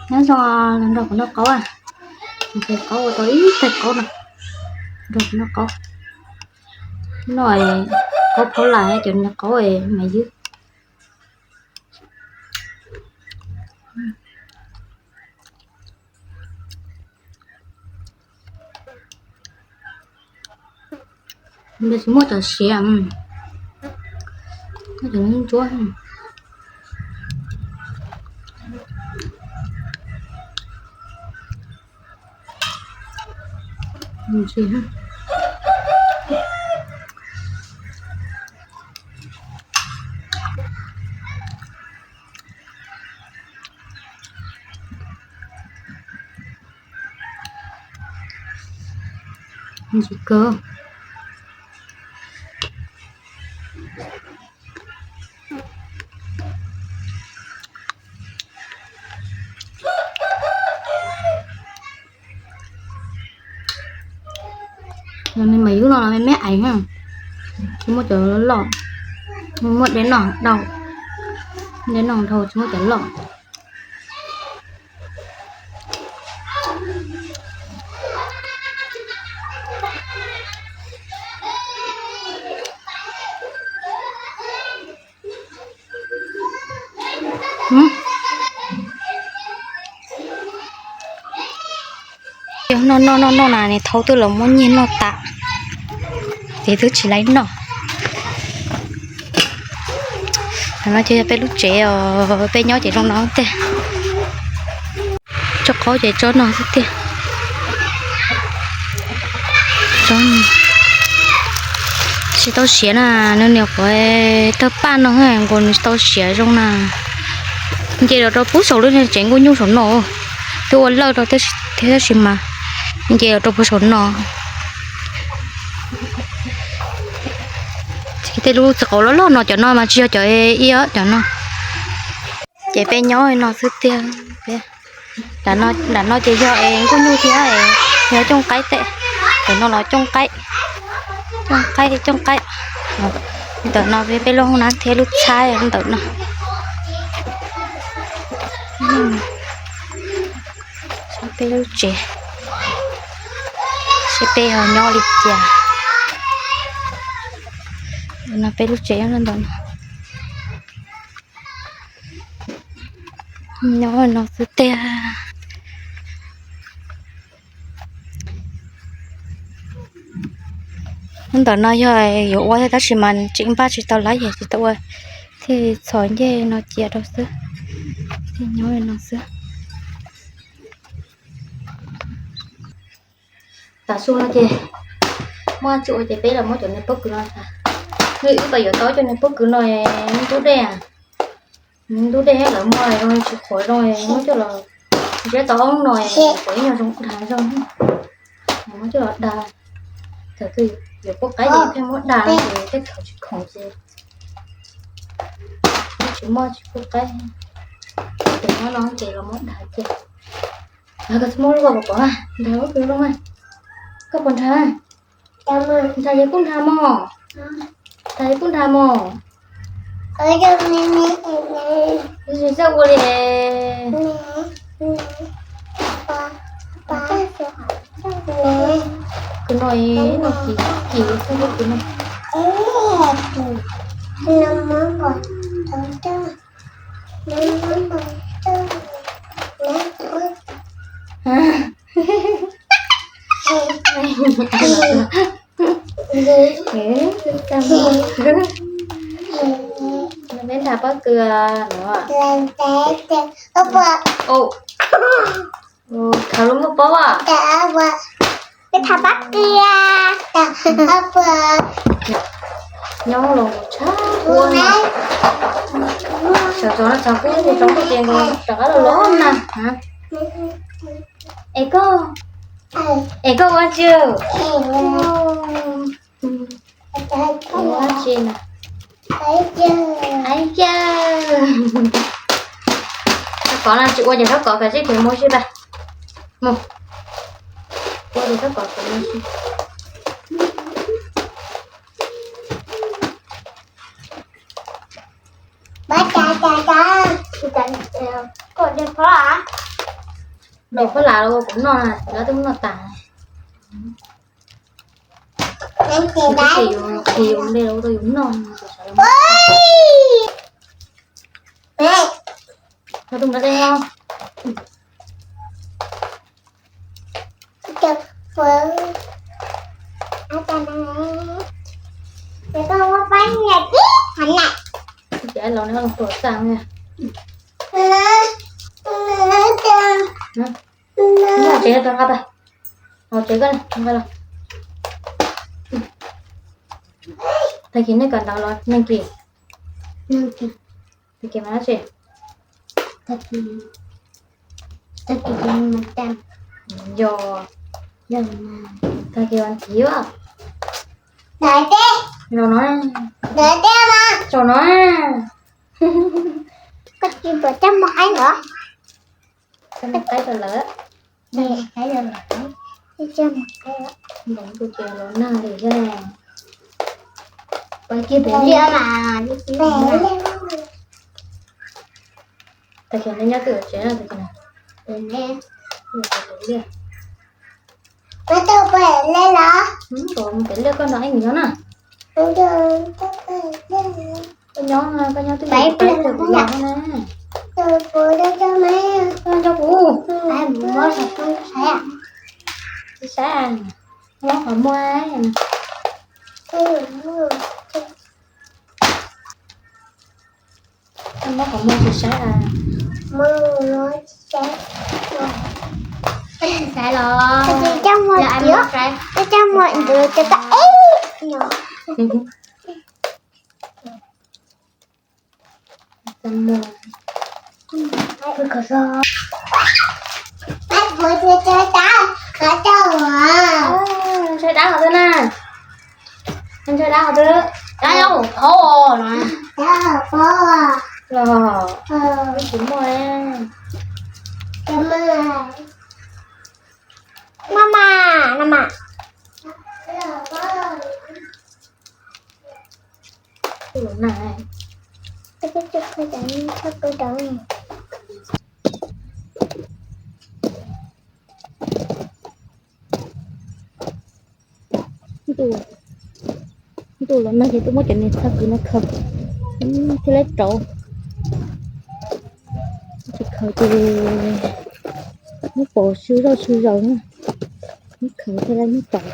Nyob zoo, los nrog kuv noj qaub. Nqhis qaub ua tau ib tag qaub no, nrog kuv noj qaub. Noj qaub phaub lais cov niag qaub mas ywb. Tsis muaj cov siav, muaj cov ntsuab. Ntxim kawg. Mas ywb no los me me aiv na, tsis muaj cov loj, muaj deb no dhau, deb no dhau tsis muaj cov loj. Yog noj noj noj noj na nws thaub twb los muab nyiag noj tas, ces twb tsis laib noj. Tam no ces yog peb lub tsev os, peb nyob ces zoo no tiag. Tsob qaub ces tsob no xwb tiag. Tsis tau siav na, nws niam qhuav tawg paj no nkaus nws tsis tau siav zoo na. Nce los rau pub saum lub tsev nkauj nyuj saum no, twb ua lawj rau thiab tab sis mas nce los rau pub saum no. Tej lub txiv qaub loj loj no cov no mas tsis yog cov ib cov no. Ces peb nyob no xwb tiag. Nram no ces yog es nkauj nyuj thiab, yog cooj qaib tej. Ntawm no los cooj qaib, cooj qaib, cooj qaib. Ntawm no peb lub hoob nab thiab lub txhab ntawm no. Peb lub tsev, seb peb ho nyob li cas. No peb lub tsev nyob ntawm no. Nyob no xwb tiag. Ntawm no yog yuav ua thiab tab sis mas tseem npaj tsis tau lab yam tsis tau ua, thiaj txhos ncej no cia rau xwb, thiaj nyob li no xwb. Tav su no ces muaj tsis ua ces peb los muab cov niag pob kws no tag. Nws wb pab yuav tau cov niag pob kws no ntub dej, ntub dej lawv muaj zoo tsis qhuav zoo, muab coj los ntsiab tau ob hnub no qhuav ib nyuag zoo dag zoo. Muab coj los dag, thaum twg yuav pub qaib ces pheej muab dag no ces tej thaum tsis khoom ces tsis muaj tsis pub qaib. Ces nyob no ces los muab dag ces koj txhob muab lub ko pov pov, nrhav lub kws lub mas. Koj puas nrhav? Nrhav yog kuj nrhav mog. Nrhav yog kuj nrhav mog. Tsis txawj ua li. Kws no, no kis kis txog lub kws no. Peb nrhav pob kws no. Khav lub muaj pob as. Peb nrhav pob kws. Nyob los tshab ua no. Sawv tsees no txog kub ces rov qab los los na. Es koj, es koj ua tsi? Ua tsi na? Aib yawg, thab kov no tsis ua ces thab kov kov zib kov mus sib pab. Mus, ua ces thab kov kov mus sib. Pab, cas cas cas, koj ua dej phob a? Ntes phab las los kuv noj na, lawv twb noj tas. Ces yus qhia yus nte los rau yus noj. Noj tus nqa dej no. Ces los nws tuam txaj na. Tsev tau nqa tag. Tsev koj nqa los. Tag kis nej kawm ntawv los neeg kis? Tag kis mas dab tsi? Tag kis, tag kis mas tag. Yog, yog mas tag kis vas thiv. Ntawd teb, zaum no, ntawd teb mas zaum no. Koj tsis pom coj mus qaib lawm? Coj mus qaib rau lawm. Coj mus qaib rau lawm. Nkoos tus ces los nag li thiab. Pom kiag pem liaj mas. Tag kis nej nyob twj ywm tsev na tag kis na. Pem liaj. Peb tau pem liaj los? Koj pem liaj koj nrog ib nyob na. Koj nyob, koj nyob twj ywm peb tau pem liaj na. Koj nco kuv. Tsis saib, muab qhov muag. Muab qhov muag tsis saib. Tsis saib los. Coj muag ntawd cov tau eb no. Ntshai dab qhov twg na? Ntshai dab qhov twg? Dab nyob hauv paus no. Dab hauv paus. Los, tsis muaj. Mama, mama. Ntuj los nag ces tuaj muab cov niag txhaj kwv no khaws thiaj li rauv. Tsis khaws ces muab pov su zoj su zaws na, muab khaws thiaj li muab rauv.